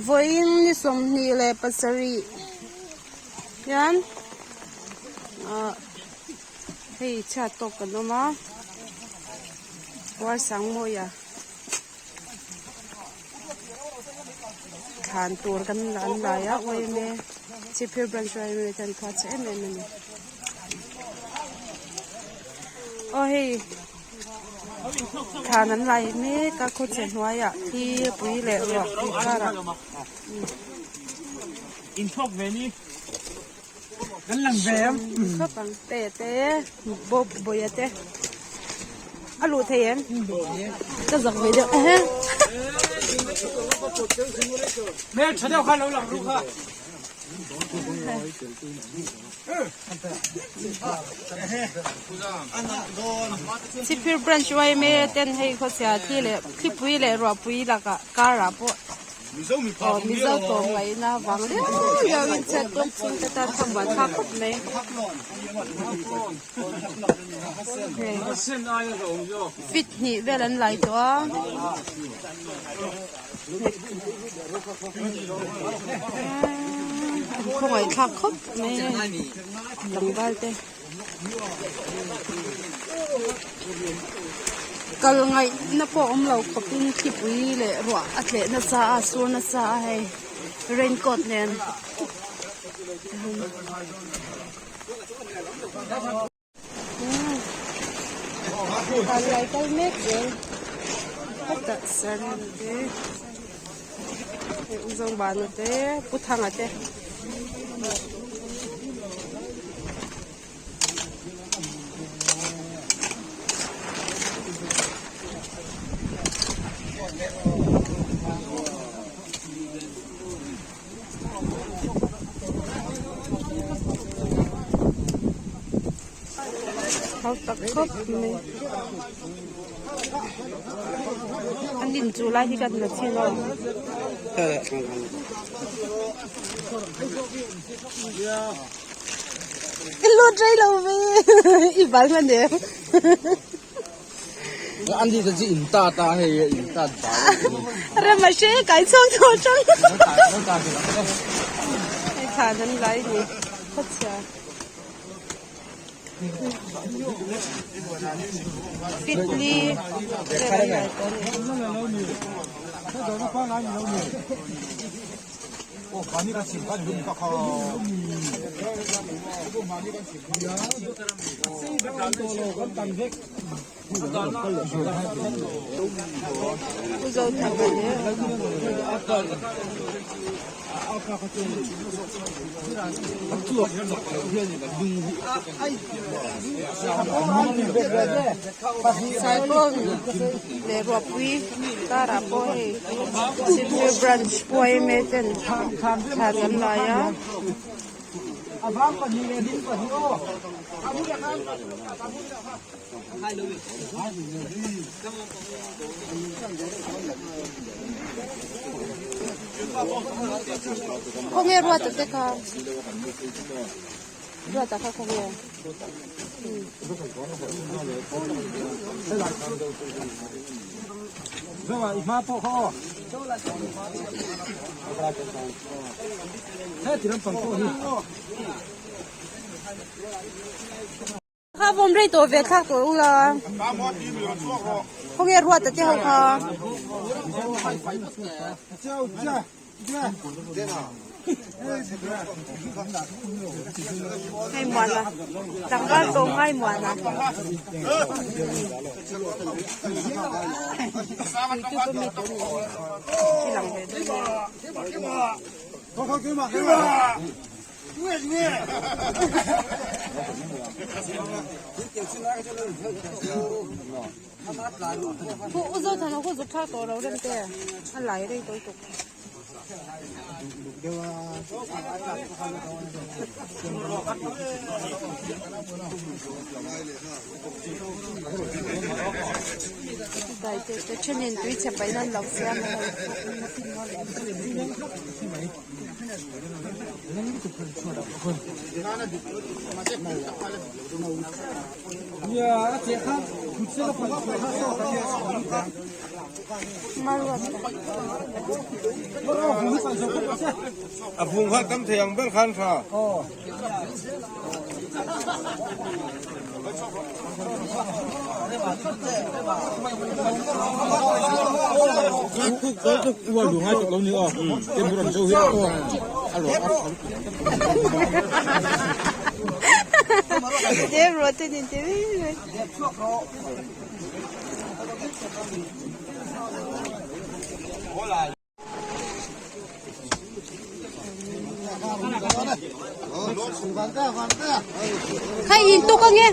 Vawiin ni 27 hian ah hei chhiat tawk kan awm a Rualsangmawia thlan tur kan an lai a yma Chhipphir branch yma te an phuah chhe em em a ni aw hei thlan an lai mek a khawchhe hnuaiah thi pui leh ruah pui karah Inthawk ve ni kan lang ve em khawp ang te te bawp bawih te a luh thei em ka zak ve deuh ehe hmel tha deuh kha lo lang ru kha Chhipphir branch yma ten hei khawchhia thli leh thlipui leh ruahpui lakah karah pawh aw mizo tawm ngaihna vang liau liau in chhiat tawk chhung te tan kha buai thlak khawp mai hei feet hnih vel an lai tawh a. An khawngaih thlak khawp mai a tlangval te kal ngaihna pawh awm lo khawpin thlipui leh ruah a tleh nasa a sur nasa a hei raincoat nen. Kal kal mek zel hetah sarang te hei u Zongbana te Pu Thanga te. Hau tak khawp mai an in chu lai hi kan la chin aw. I lut rei lo ve i bal hman em. An ti chu in ta ta hei in ta ta. Rem a hre kai chhuak tawh tang. Hei thlan an lai ni khawchhia. Fitli vel an lai tawh a ni. Pu Zothanga leh Cyclone leh ruahpui karah pawh hei Chhipphir branch yma ten thlan an lai a. Khawnge ruata te kha ruata kha khawnge Kha vawm rei tawh ve thlak tawh ula. Khawnge ruata te ho kha. Hei muana tlangval tawh ngai muana. Youtube ami te ni i lang ve dawn nia. Khu u zo thana khu zuk thlak tawh lo rem te a lai rei tawi tuk. Dai te te thenin tui chhe paih nan lo siam a hei. A vung kha tam thei ang ber khan tha. Khai in tuk ange.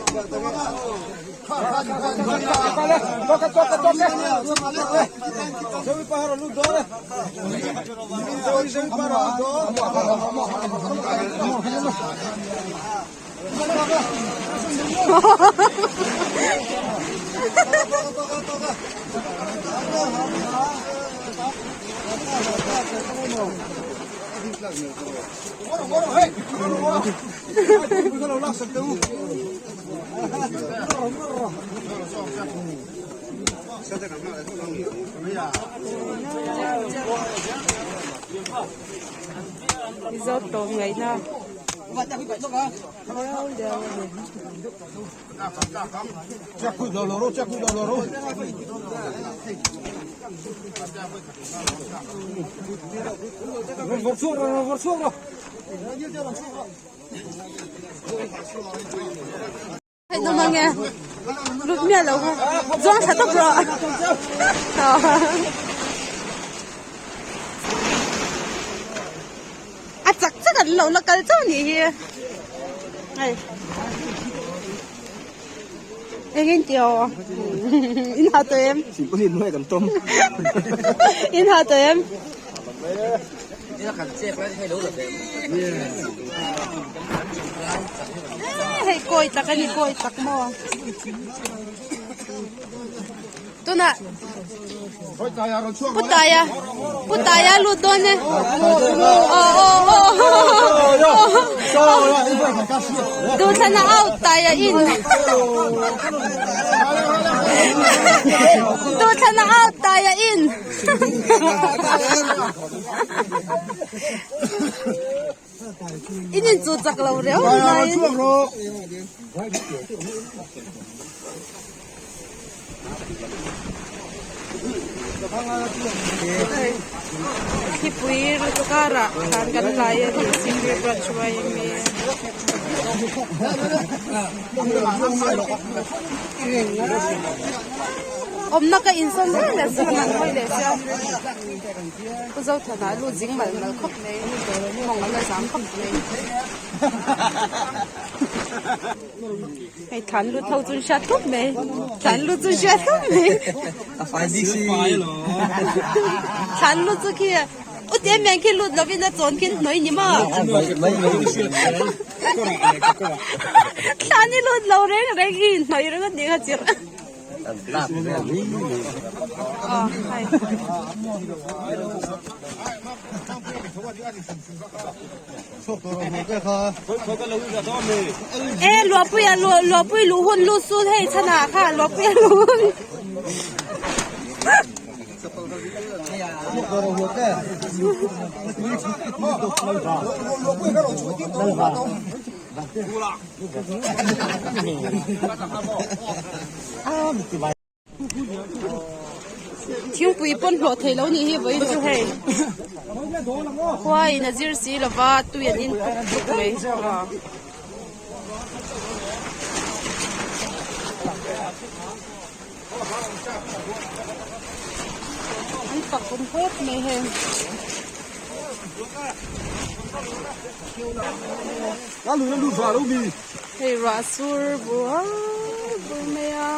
Mizo tlawm ngaihna. Zuang thla tawp rawh. A chak chak an lo la kal chauh nih hi hei eng in tih aw in ha tawh em in ha tawh em hei kawi tak a ni kawi tak maw Tunah Putaia Putaia lut dawn e Duhthana out Taia in Duhthana out Taia in In in chu chak lo reuh mai. Thipui lutuk karah khan kan lai a ni Sindri branch yma. Awmna ka insawn reng leh si an hawi leh sia. Pu Zothana a lut zing mal mal khawp mai mawng a la zang khawp mai. Hei thlan lut ho chu an hriat khawp mai thlan lut chu an hriat khawp mai. Thlan lut chu khi u te mian khi lut lovin a chawn khi an hnawih ni maw. Thlan i lut lo reng reng i inhnawih ringawt nih kha chirh. E luahpui a luahpui luh hun lut chu hei chhanah kha luahpui a luh hun. Thingpui pawn hlawh thei lo nih hi vawiin chu hei khua in a zir si lova tui an in tuk tuk mai an fak awm khawp mai hei. Hei ruah sur bur bur mai a.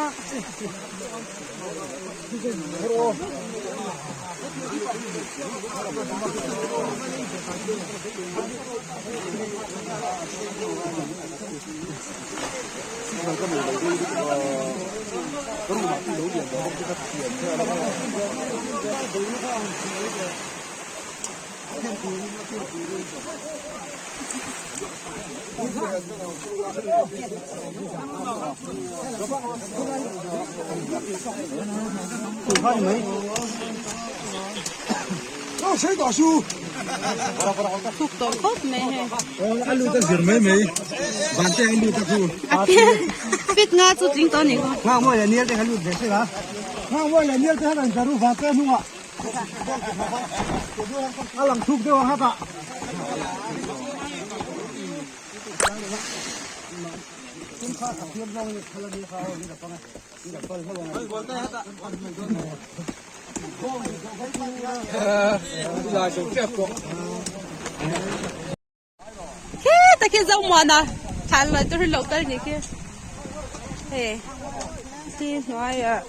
Thuk tawh khawp mai hei. A lut a zir mai mai. Van te a lut a khu. A pian fit nga chu tling tawh a ni khaw. Nghak mawi leh nial te kha lut ve se la. Nghak mawi leh nial te kha kan karu van te hnungah. A lang thuk deuh ang hatah. Khi ta khi zo muana thlan lo tur hi lo kal ni khi hei ti hnuaiah